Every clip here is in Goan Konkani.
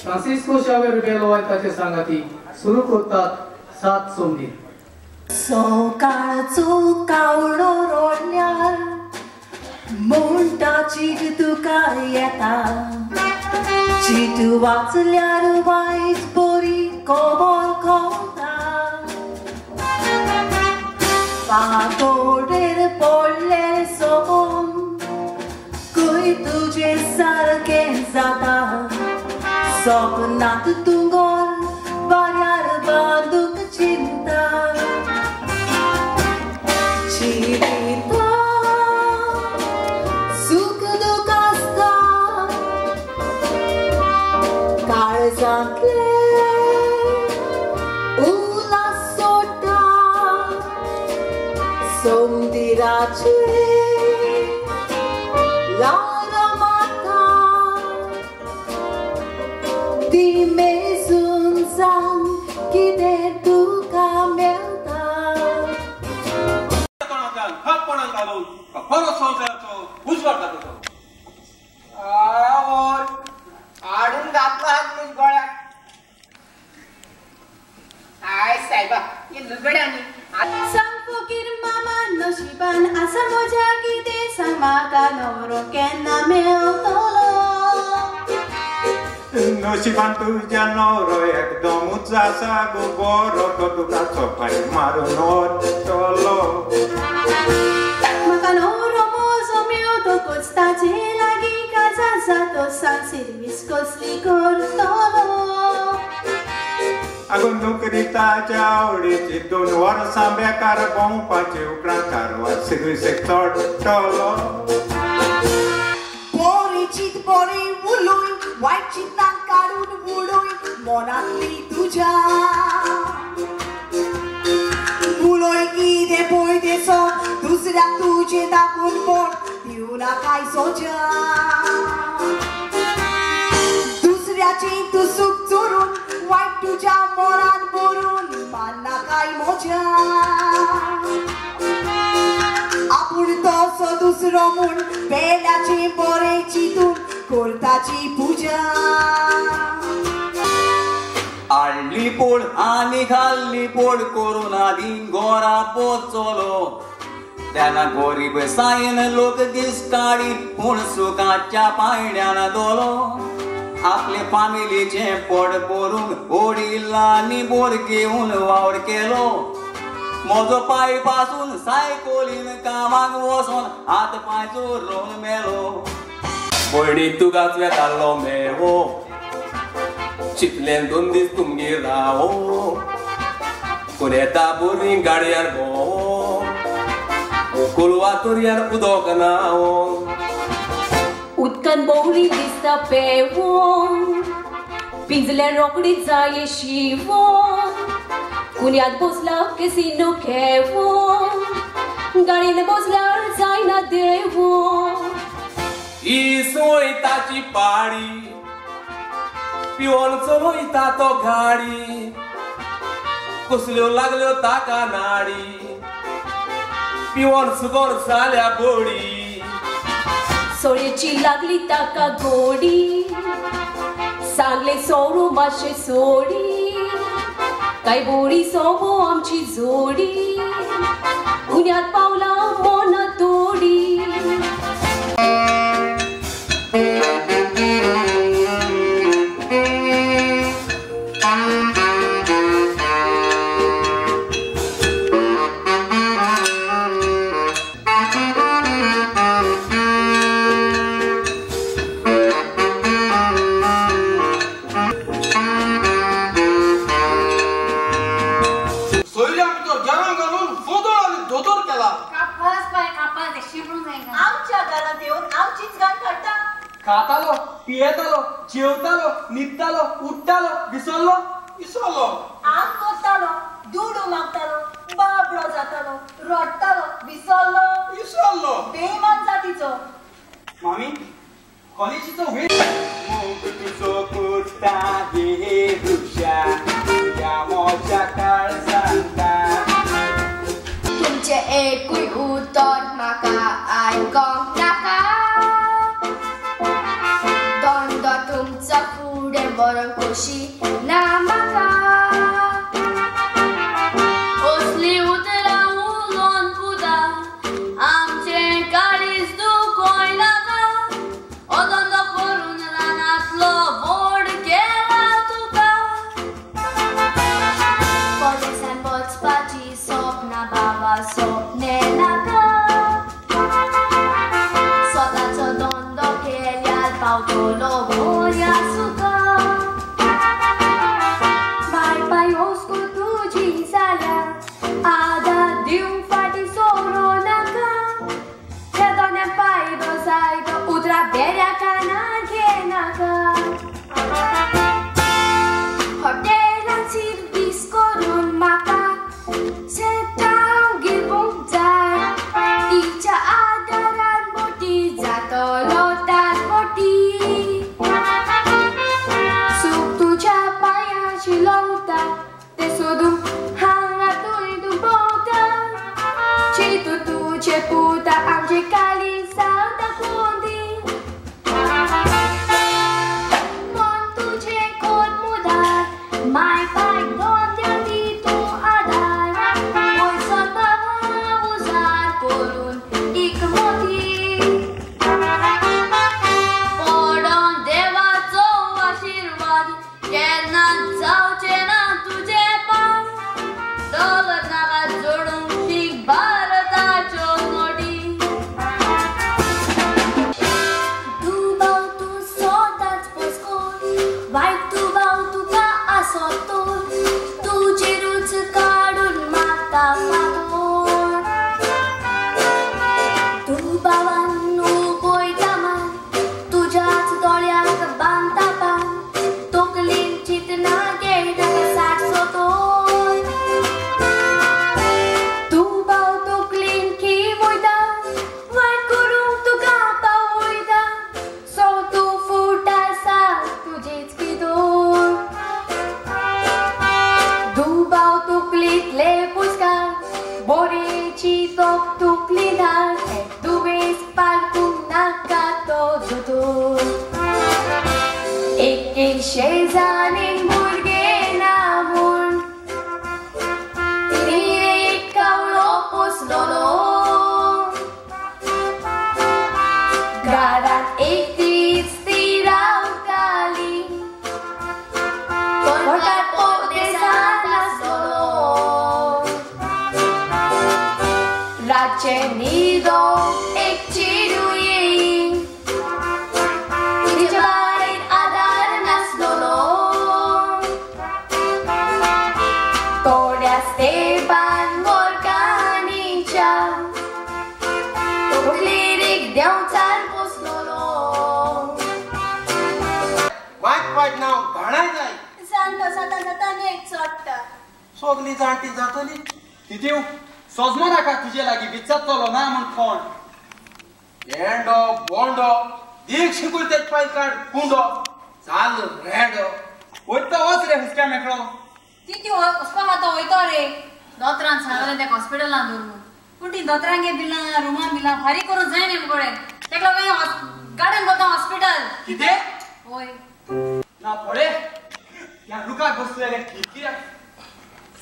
फ्रांसिस्को शावेर रिबेलो आनी ताचे सांगाती सुरू करतात सात सोमदीर. सकाळचो कावळो रोडल्यार म्हणटा चीट तुका येता, चीट वाचल्यार वायट बरी खबर कळटा. फांतोडेर पडलें सपन खंय तुजें सारकें जाता, सपनांत तुंगोल वाऱ्यार बांदूंक चिंता. जिविता सुख दुख आसता, काळजांतलें उल्हास सोडटा, सोमदिराचें ल्हारां मारता, ती मेजून सांग कितें तुका मेळटा. बरो संवसाराचो उजवाड जाता. हाडून घातला हात म्हज्या गळ्याक. I सायबा ही लुगड्यांनी. सांग फकीर मामा नशिबान आसा म्हज्या कितें, सांग म्हाका न्हवरो केन्ना मेळटलो. नशिबान तुज्या न्हवरो एकदमूच आसा गो बरो, तो तुका चोपाय मारून वतलो. म्हाका न्हवरो म्हजो मेळटकूच ताचे लागीं काजार जातो, सांग सिर्वीस कसली करतलो. आगो नोकरी ताच्या आवडीची, 2 वर्सां बेकार भोंवपाची, उपरांत कारवार सिर्विसेक चडटलो. बरें चीत बरें उलोय, वायट चिंतां काडून उडय मनांतली तुज्या. उलोय कितें पळय तें सोड, दुसऱ्याक तुजें दाखोवन पोट दिवं नाकाय सोज्या. दुसऱ्याचें तूं सूख चोरून, वायट तुज्या मनान भरून मान्नाकाय म्हज्या. आपूण तसो दुसरो म्हूण पेल्याचें बरें चिंतून करताची पुजा. हाडली पोड आनी खाल्ली पोड करून आदीं गोरा पोचलो. तेन्ना गोरीब सायन लोक दीस काडी पूण सुखाच्या पायण्यान दोलो. आपले फामिलीचें पोट भरूंक वडिलांनी बोर घेवन वावर केलो. म्हजो पांय पासून सायकोलीन कामाक वचोन हात पांय चोरून मेलो. भयणी तुकाच वेतालो मेवो, चितलें 2 दीस तुमगेर रावो, कोण येता बोरी गाडयार भोंवो, कोलवा तोरयार उदक नावो. उदकान बोवली दिसता पेवोन, पिंजल्यार रोखडी जाय शिवोन, कुन्यात बसला केसिनो खेवोन, गाडयेन बसल्यार जायना देवोन. ही सोयताची पाडी पिवन चलयता तो गाडी, कसल्यो लागल्यो ताका नाडी, पिवन सुकोन जाल्या बोडी. सोळेची लागली ताका गोडी, सांगले सोरू मातशें सोडी, काय बोडी सोबो आमची जोडी, गुन्यांत पावला मना तोडी. खातालो, पियेतालो, जेवतालो, न्हिदतालो, उठ्ठालो, विसरलो विसरलो. आंग करतालो, दुडू मागतालो, बाबडो जातालो, रडटालो, विसरलो विसरलो. बेमान जातीचो. मामी कॉलेजीचो वेळ. मोग तुजो करता गे वृक्षा, तुज्या म्हज्या काळजांता. तुमचें एकूय उतर म्हाका आयकोंक नाका, धंदो तुमचो फुडें बरो खोशी ना म्हाका. असली उतरां उलोवन पुता आमचें काळीज दुखोय नाका. अदंदो करून रानांतलो व्हड केला तुका. परदेसान वचपाची सपनां बाबा सपने नाका. स्वताचो धंदो केल्यार पावतलो बऱ्या सुखा. बाय पाय हुस्को तुजी जाल्या आदार दिवंक फाटीं सोरो नाका. त्या दोण्या पायदो जायतो उतरां बेऱ्या कानार घेनाका. हॉटेलान सर्वीस करून म्हाका शेतां गिरवूंक जाय. तिच्या आदारान बोटी जातलो तारबोटी. सूख तुज्या पांयांशी लवता तें सोदूंक हांगा थंय तूं भोंवता. चिंतू तुजे पुता आमचे काळीज जाता कोंदी. मन तुजें कोर मुदार माय पायक धंद्या दी तूं आदार. पयसो बाबा उजार करून एक मोती. पडोन देवाचो आशिर्वाद केन्ना जावचें ना तुजें पाड. डॉलर नाका जोडूंक शीक भारताच्यो नोटी. दुबाव तूं सदांच पोसकोर वायट दुबाव तुका आसत तर तुजी रूच काडून मारता फातोर. दुबावान उबयता मान तुज्याच दोळ्याक बांदता पान. तकलेन चिंतना घेयना 60 सतोर. दुबाव तकलेन खिवयता वायट करूंक तुका पावयता. सो तूं फूट आसा तुजेच भितर. दुबाव तकलेंतले पुस्कार बरें चिंतप तकली धाड. दुयेंस पारकूंक नाका तो दोतोर. एक एक शेजारीन भुरगें ना म्हूण तिणें एक कावळो पोसलोलो. घरांत एकटीच ती रावताली तोंडार परदेसांत आसलोलो. रातचें न्हिदोंक एक चेडूं येई तिच्या बायन आदार नासलोलो. थोड्याच तेंपान घरकान्नीच्या तकलेर एक देंवचार बसलोलो. वायट वायट नांव घाणाय जाय. जाणटो जाता जाता नेट चडटा. सगळीं जाणटी जातली. तितू सोजमो नाका तुजे लागीं विचारतलो ना म्हूण कोण. येंडो बोंडो दीग शिकूल तेच पायल काड कुंडो चाल रेडो. वयता वच रे हुसक्या मेकळो. तितू हुसको मातो वयतो रे. दोतरान सांगलें तेका हॉस्पिटलान दवर म्हूण. पूण ती दोतरांगे बिलां रुमा बिलां फारीक करूंक जायना मुकोडे. तेका लागून गार्डन करता हॉस्पिटल. कितें? वय ना पळे ह्या रुखाक बसलेले कित्याक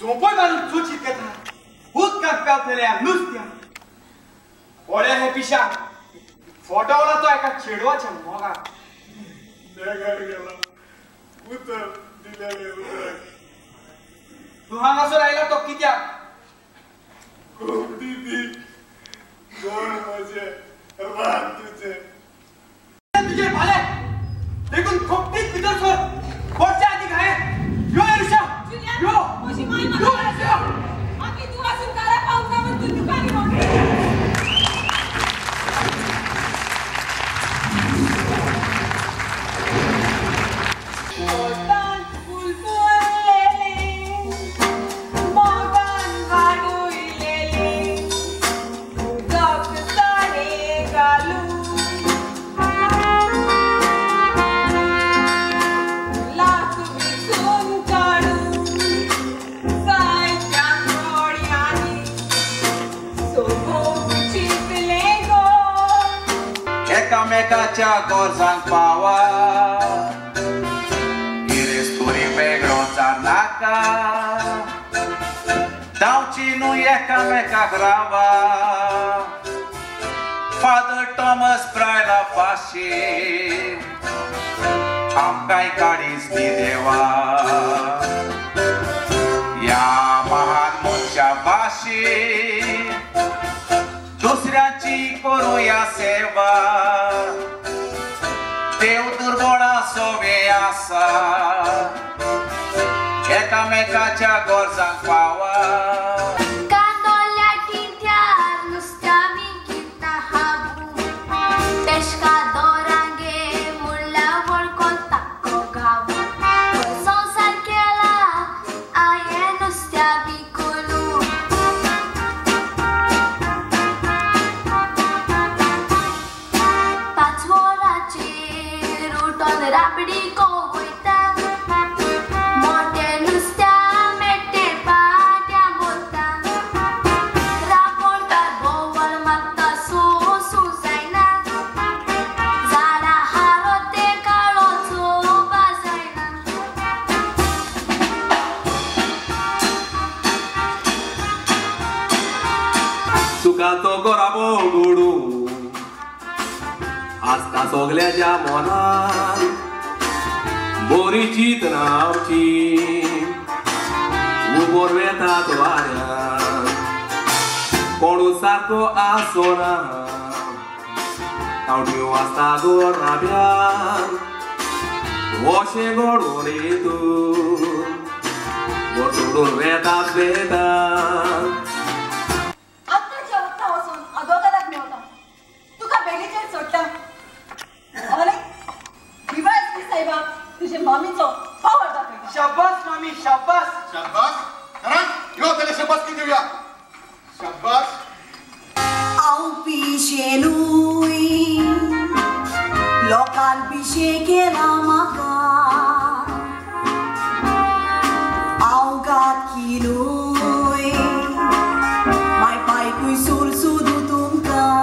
झोंपय मारून चोचीत घेता. उदकाक पेंवतल्या नुस्त्या. पळे हे पिशा फोटोवला तो एका चेडवाच्या मोगाक. बेकार गेला उतर दिलेले उतराक. तूं हांगासर आयला तो कित्याक? खूब दिदी गोड म्हजे राग तुजे. तुजे भाले देखून खोपटीत भितर सर पडच्या आदी घाये. यो ऋषा यो यो ऋषा. आकी तूं आसून घरा पावूंक ना म्हूण तूं दुकानी मोडली. पोटांत फुलफुललेलें मोगान वाडयलेलें उदक ताणें घालून लाख विसून काडून जायत्या गोडयांनी सोबोवंक चिंतलें गो. एकामेकाच्या गरजांक पावा. नाका धांवची न्हू एकामेकाक रावा फादर टॉमस ब्रायला फाशी आमकांय काडीच दी देवा ह्या महान मनशा भाशी दुसऱ्याची करुया सेवा देव दुर्बळा सोवे आसा एकामेकाच्या गरजांक पावा. सुखाचो गोराबो गोडू आसता सगल्याच्या मनान बरी चिंतना आमची उबोर वेतात वाऱ्यान कोणू सारको आसना तावड्यो आसता गोराब्यान अशें घडून येतून सोडून वेतात वेतात. मामीचो पावर दाखयता. शाबास मामी, शाबास. शाबास खरंच यो त्याला शाबास की देऊया. शाबास. हांव पिशें न्हय लोकान पिशें केलां म्हाका हांव घातकी न्हय माय पायकूय सुरसुदू तुमकां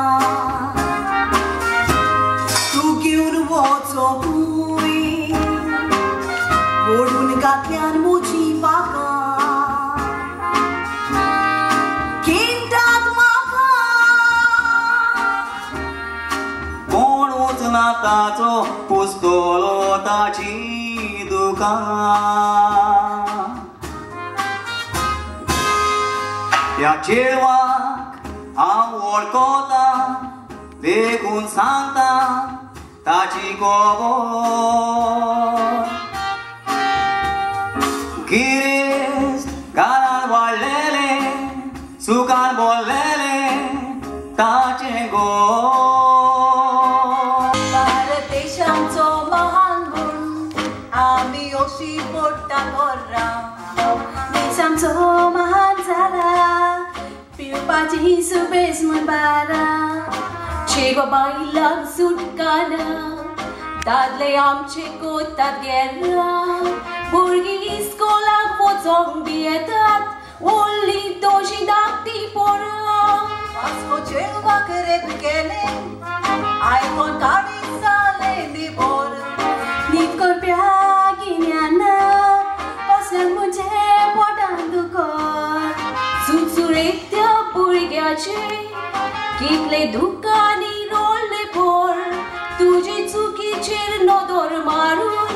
तूं घेवन वचोकूय ओडून घातल्यान म्हजी पाकां खिणटात म्हाका कोणूच ना ताचो पुसतलो ताची दुकां ह्या चेडवाक हांव वळखता देखून सांगता ताची खबर गिरेस्त घरान वाडलेले सुखान बोल्लेले ताचें गो. भारत देश आमचो महान म्हूण आमी अशी पडटा गोरां. देश आमचो महान जाला पिवपाची सुबेस म्हूण बारा चेडवा बायलांक सुटकाना दादले आमचे कोतात गेला भुरगीं इस्कोलाक वचोंक भियेतात व्हडलीं दोशी धाकटी पोरां. वास्को चेडवाक रेप केलें आयकोन काळीज जालें निबर न्हीद करप्या गिन्याना असल्यांक म्हणजे पोटान दुकर चुरचुरेक त्या भुरग्याचे कितले दुकांनी रोडले पोर तुजे चुकीचेर नदर मारून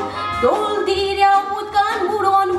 दोलदिऱ्या उदकान बुडोवन